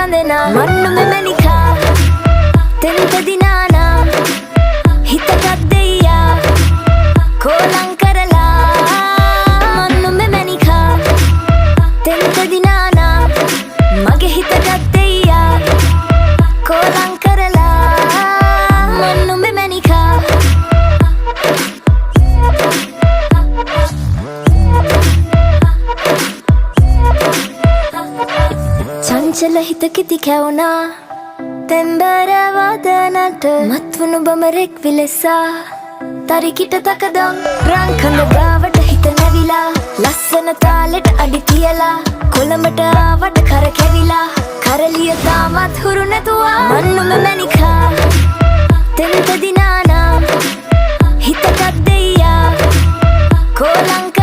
තඳනා. මන්නුම මැනිකා තෙන්ත දිනානා, හිතටත් දෙයියා කෝලං කරලා. මන්නුම මැනිකා තෙන්ත දිනානා, මගේ හිතටත් දෙයියා කෝලං කරලා. මන්නුම මැනිකා. චංචල හිත කිති කැවුනා තෙම්බර වදනට, මත්වුණු බමරෙක් විලෙසා තරිකිට තකදම්. රංකඳ ගාවට හිත නැවිලා, ලස්සන තාලෙට අඩි තියලා, කොළඹට ආවට කර කැවිලා, කරලිය තාමත් හුරු නැතුවා. මන්නුම මැනිකා තෙන්ත දිනානා, හිතටත් දෙයියා කෝලං.